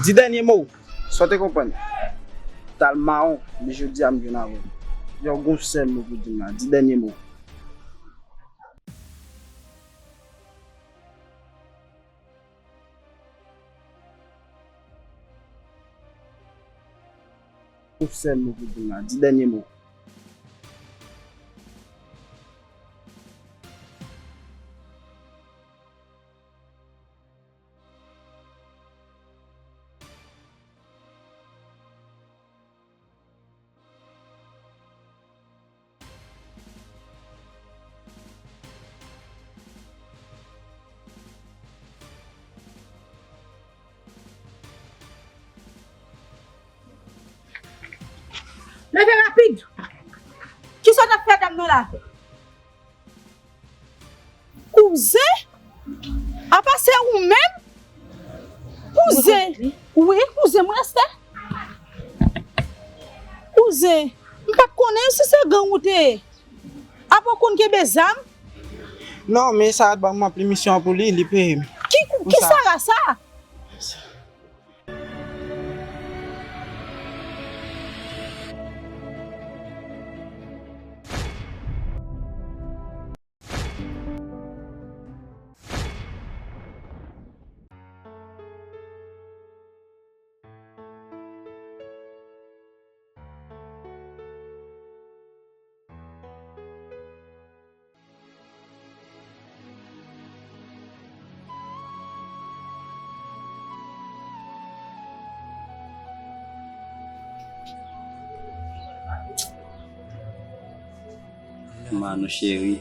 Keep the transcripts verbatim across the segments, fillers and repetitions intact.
Di dènye mo. Sa w te konprann? Tal mawon, men jodi a m jwenn avè w. Yon gon sèl mo pou di m la. Di dènye mo. Yon sèl mo pou di m la. Di dènye mo. Leve rapid! Kisa w t ap fè dam nan la? Kouzen? Apa se ou menm? Kouzen? Wi, kouzen mwen, Esther. Kouzen, m pa t konnen si se gang ou te ye. Apa w konn kenbe zam? Non, men Sara t ban m ranpli misyon an pou li, li peye m. Ki, ki Sara sa? Manou cheri,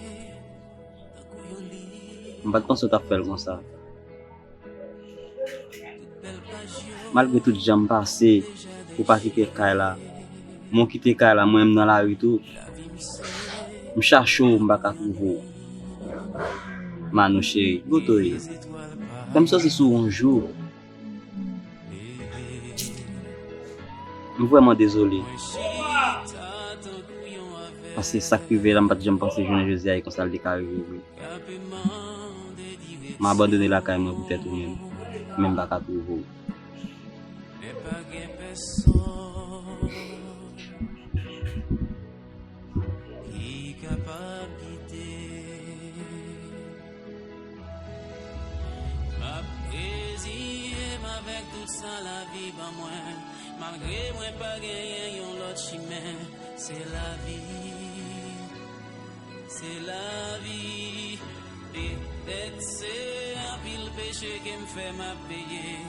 m pa t panse w t ap fè l konsa. Malgre tout jan m pase pou pa kite kay la, men w kite kay la, mwen menm nan lari tou. M chache w, m pa ka twouve w. Manou cheri, kote w ye? Fè m sòti sou ou yon jou. M vrèman dezole. Paske sa k rive la, m pa t janm panse jounen jodi a e konsa l te ka rive vre. M abandone lakay mwen poutèt ou menm, men m pa ka twouve w. Ki kapab kite. M ap reziye m avèk tout sa lavi ban mwen, malgre mwen pa genyen yon lòt chimen. Se lavi, se lavi. Petèt se anpil peche ke m fè m ap peye.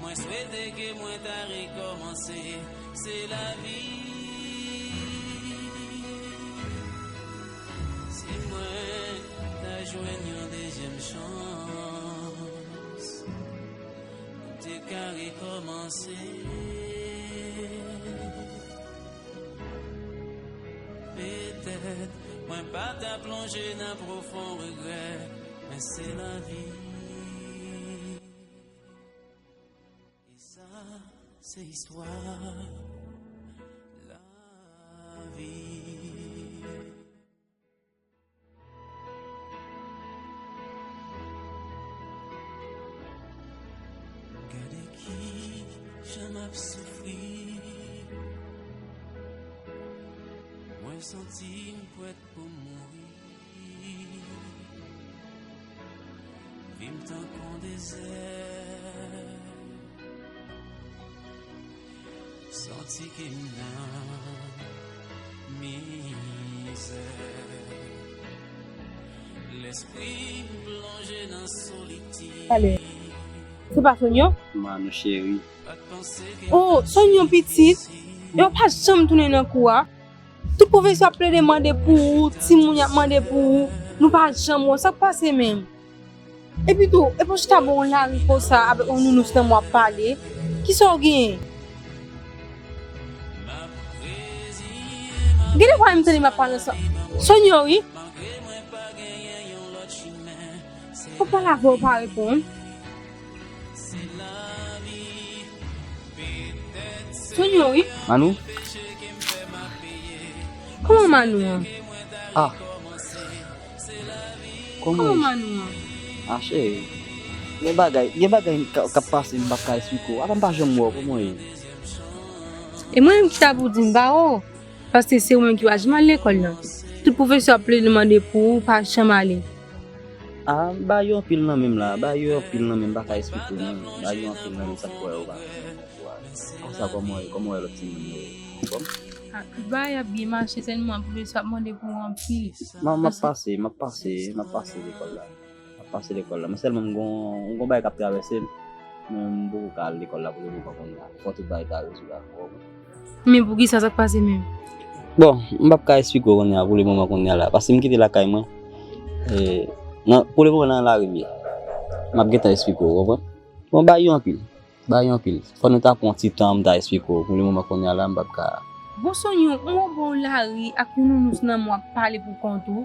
Mwen swete ke mwen ta rekòmanse. Se lavi. Si mwen ta jwenn yon dezyèm chans, m te ka rekòmanse. Petèt mwen pa ta plonje nan pwofon regrè, men se lavi. E sa, se istwa lavi. Gade ki jan m ap soufri. Mwen santi m prèt pou m mouri. Vi m tankou dezè. Santi ke m nan mizè. Lespri m plonje nan solitid. Ale. Se pa Sonyon? Manou cheri. Oh, Sonyon pitit. Yo pa janm tounen nan kou a. Tout pwofesè ap plede mande pou ou, timoun y ap mande pou ou, nou pa janm wè w. Sa k pase menm? Epi tou, epi w chita bò yon lari konsa avèk yon nounous nan men w ap pale. Kisa w genyen? Gen de fwa m tande m ap pale sa. Sonyon wi. Ou pale avè w pa reponn. Sonyon wi. Manou? Kòman Manou an? Ah. Kòman Manou an? Ah, cheri. Gen bagay, gen bagay k ap pase m p ap ka esplike w. Apa m pa janm wè w, kòman w ye? E mwen menm ki ta pou di m ba w, paske se ou menm ki pa janm al lekòl nan. Tout pwofesè ap plede mande pou ou, pa janm ale. Ah, m ba yo anpil nan men m la, ba yo anpil nan men m, m pa ka esplike w non. Ba yo anpil nan men m, sa k fè w pa konsa, kòman w ye, kòman w wè lòt timoun yo ye? Anfòm? Ah, tout bagay ap byen mache, sèlman pwofesè ap mande pou ou anpil. M ap pase, m ap pase, m ap pase lekòl la. M ap pase lekòl la. Men sèlman m gon, m gon bagay k ap travèse m. Men m poko ka al lekòl la pou lemoman kounye a. Fò tout bagay ta rezoud ankò. Men poukisa, sa k pase menm? Bon, m p ap ka esplike w kounye a, pou lemoman kounye a la. Paske m kite lakay mwen. E, nan, pou lemoman nan lari m ye. M ap gentan esplike w, w konprann? Bon, ba yo anpil. Ba yo anpil. Fò nou ta pran yon ti tan, m ta esplike w. Pou lemoman kounye a la, m p ap ka. Bon, Sonny, ou wè w lari ak yon nounous nan men w ap pale pou kont ou.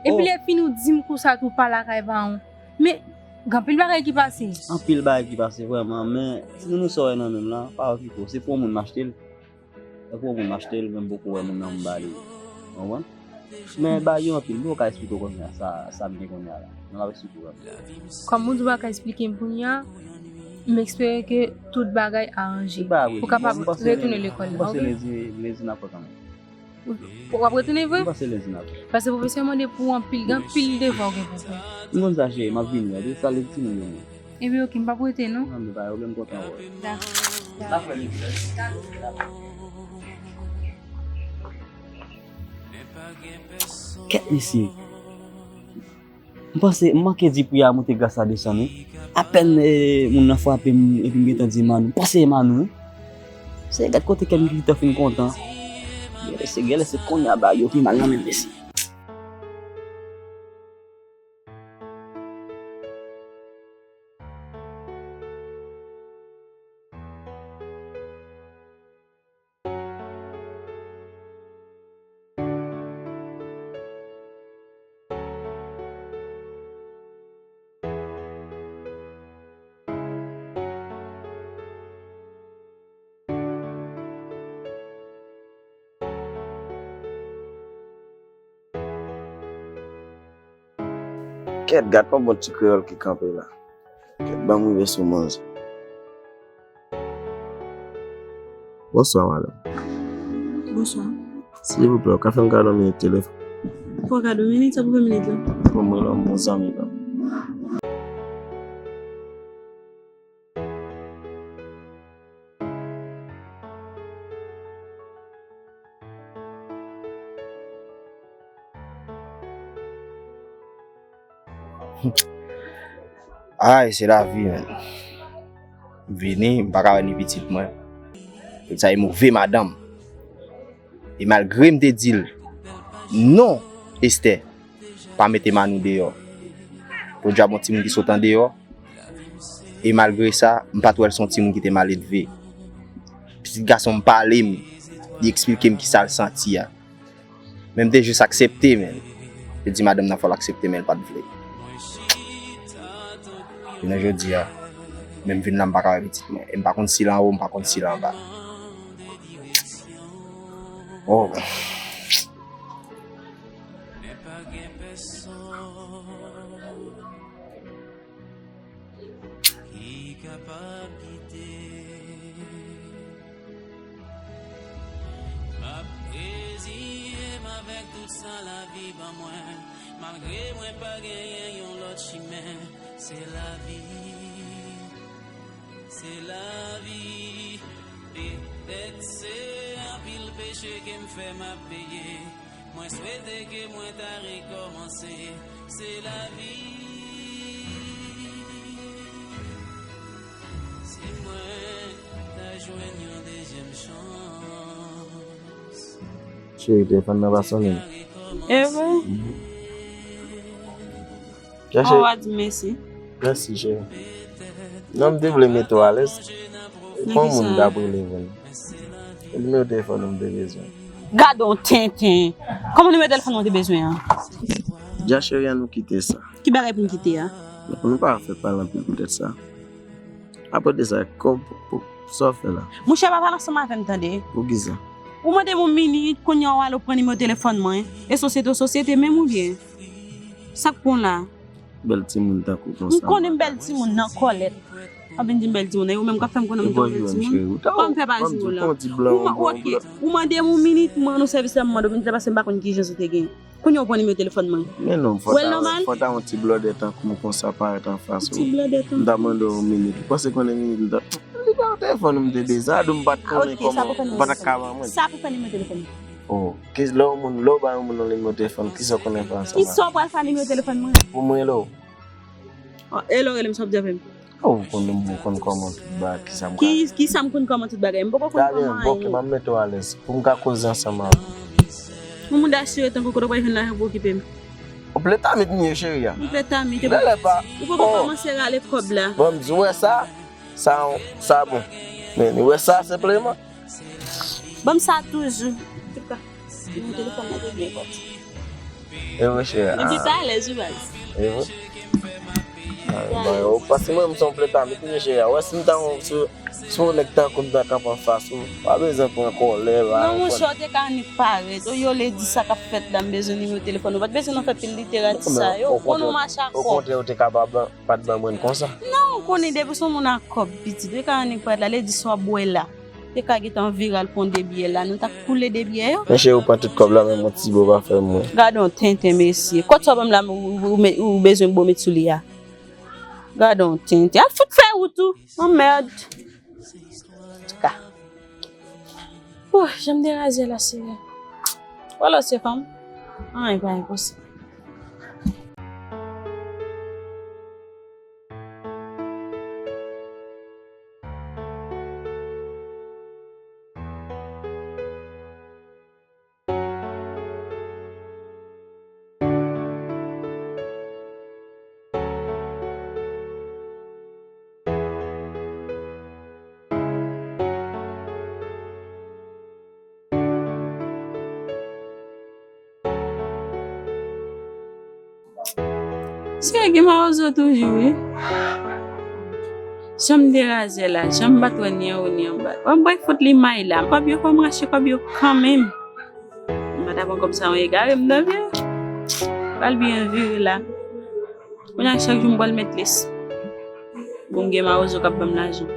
Epi lè fini ou di m konsa tou pa lakay pa w. Men, gen anpil bagay ki pase. Anpil bagay ki pase vrèman, men ti nounous sa w wè nan men m lan, pa okipe w. Se pou yon moun m achte l. Tankou yon moun m achte l, men m poko wè moun nan m ba li. Ou konprann? Men ba yo anpil, m poko ka esplike w kounye a, sa, sa m gen kounye a la. Mwen p ap esplike w anpil. Kòm ou di w pa ka esplike m kounye a, m espere ke tout bagay aranje. Ou kapab retounen lekòl la, oke? M panse lendi, lendi n ap wè kanmenm. Ou, w ap retounen vre? M panse lendi n ap wè. Paske pwofesè mande pou w anpil, gen anpil devwa w gen pou w fè. M konn sa cheri, m ap vini, wi, sa lendi nou vini. Ebyen, oke, m p ap rete, non. Non, men pa gen pwoblèm, m kontan wè w. Dakò. Dakò. Kèt, mesye. M panse, m manke di pri a monte gras a desann, wi. Apèn, eh, moun nan frape m, epi m gentan di Manou. M panse e Manou, wi. Se gad kote kè m gentan fin kontan. Genlè se, genlè se kounye a ba yo pi mal nan men m, mesye. Kèt, gad yon bon ti kreyòl ki kanpe la. Kèt, ban m rive sou manzè. Bonswa, madanm. Bonswa. Silvouplè, ou ka fè m gade yon minit telefòn? Fò w gade yon minit, sa pou fè minit la? Bon, mwen la, yon bon zanmi la. Ay, se lavi, menn. M vini, m pa ka wè ni pitit mwen. Tout sa e move madanm. E malgre m te di l, "Non, Esther, pa mete Manou deyò." Podyab, yon timoun ki sot andeyò. E malgre sa, m pa t wè l se yon timoun ki te mal edve. Pitit gason m pale m, li eksplike m kisa l santi a. Men m te jis aksepte, men. Li di madanm nan fò l aksepte, men l pa t vle. Jounen jodi a, men m vin la, m pa ka wè pitit mwen. E m pa konn si l anwo, m pa konn si l anba. Oh. Ki kapab kite. M ap reziye m avèk tout sa lavi ban mwen, malgre mwen pa genyen yon lòt chimen. Se lavi, se lavi. Petèt se anpil peche ke m fè m ap peye. Mwen swete ke mwen ta rekòmanse. Se lavi. Si mwen ta jwenn yon dezyèm chans. Cheri, telefòn nan pa sonnen. E vre? An, w a di mèsi. Mèsi, cheri. Non, m te vle mete w alèz. Nan ki sa? Kòman moun t ap rele vre? Nimewo telefòn ou m te bezwen. Gade yon tenten. Kòman nimewo telefòn ou te bezwen an? Dja cheri, ann nou kite sa. Ki bagay pou n kite a? Nou pa fè pale anpil poutèt sa. Apre de sa, kòb, sa w fè la? Monchè, pa pale ansanm avè m, tande. Poukisa? Ou mande m yon minit, kounye a w ale w pran nimewo telefòn mwen. E sosyete w sosyete menm oubyen? Sa k pran w la? Bèl timoun tankou konsa. M konnen m bèl timoun nan kòlèt. W ap vin di m bèl timoun, e ou menm k ap fè m konnen m te bèl timoun. Kòman m fè pa jwe w la? Ou ma-, ok, ou mande m yon minit, m rann ou sèvis la, m mande w minit la, paske m pa konn kijan ou te gen. Kounye a w pran nimewo telefòn mwen. Men non, fò ta, fò ta yon ti blòdè tankou m konsa parèt anfas ou. Ti blòdè tankou. M ta mande w yon minit. Ou panse konnen minit m ta, li pa yon telefòn ou m te deza, dou m pa t konnen kòman, m pa t ka ba mwen. Sa pou fè nimewo telefòn mwen. Oh, ki, lè yon moun, lè w ba yon moun yon nimewo telefòn, kisa w konn fè ansanm avè l? Kisa w pral fè nimewo telefòn mwen? Pou mwen, lè w. Oh, e lè w rele m, sa w ap di avè m? Oh, ou konn, ou konn kòman tout bagay, kisa m ka. Ki, kisa m konn kòman tout bagay? M poko konn kòman anyen. Ok, m ap mete w alèz. Pou m ka koze ansanm avè w. Yon moun asire tankou kote w pral jwenn lajan pou okipe m. Yon pletami m ye, cheri a. Yon pletami, te. Bèlè pa. Ou poko kòmanse rale kòb la. Bon, m di w wè sa. Sa, sa bon. Men, ou wè sa senpleman. Ban m sa toujou. Antouka, nimewo telefòn nan te byen kòb. E vre, cheri. Epi pa alèz, wi, baz. E vre. Ay, mwen, ou panse mwen, m se yon pletami, tou, cheri. Wè, si m ta yon, si, si yon nèg tankou m ta kanpe anfas ou, pa bezwen pran kòlè, pa. Non, monchè, ou te ka annik parèt. Oye w lè di sa k ap fèt la, m bezwen nimewo telefòn ou. Pa t bezwen nan fè pil literati sa yo. Ou konn ou mache a kòb. Okontrè, ou te kapab pa t ban mwen konsa. Non, ou konnen depi se yon moun a kòb, pitit, ou te ka annik parèt la, lè di sa w ap bwè la. Te ka gentan vire al pran de byè la, nou t ap koule de byè yo. Men cheri, ou pran tout kòb la, menm yon ti bo pa fè mwen. Gade yon tenten, mesye. Kòb sa w ban m la, ou, ou, ou, ou bezwen bo met sou li a. Gade yon tenten. Al fout fè wout ou. Anmèd. Antouka. Oh, jan m deraze la, seyè. Wala, se fanm. Anyen pa enposib. Se gen mawozo toujou, wi. Jan m deraze la, jan m pa t wè ni anwo ni anba. Bon, m bay fout li may la. Kòb yo, fò m rache kòb yo kanmenm. M pa ta pran kòb sa yon egare m nan vye. Pral byen vire la. Kounye a chak jou m pral met lis. Bon, m gen mawozo k ap ban m lajan.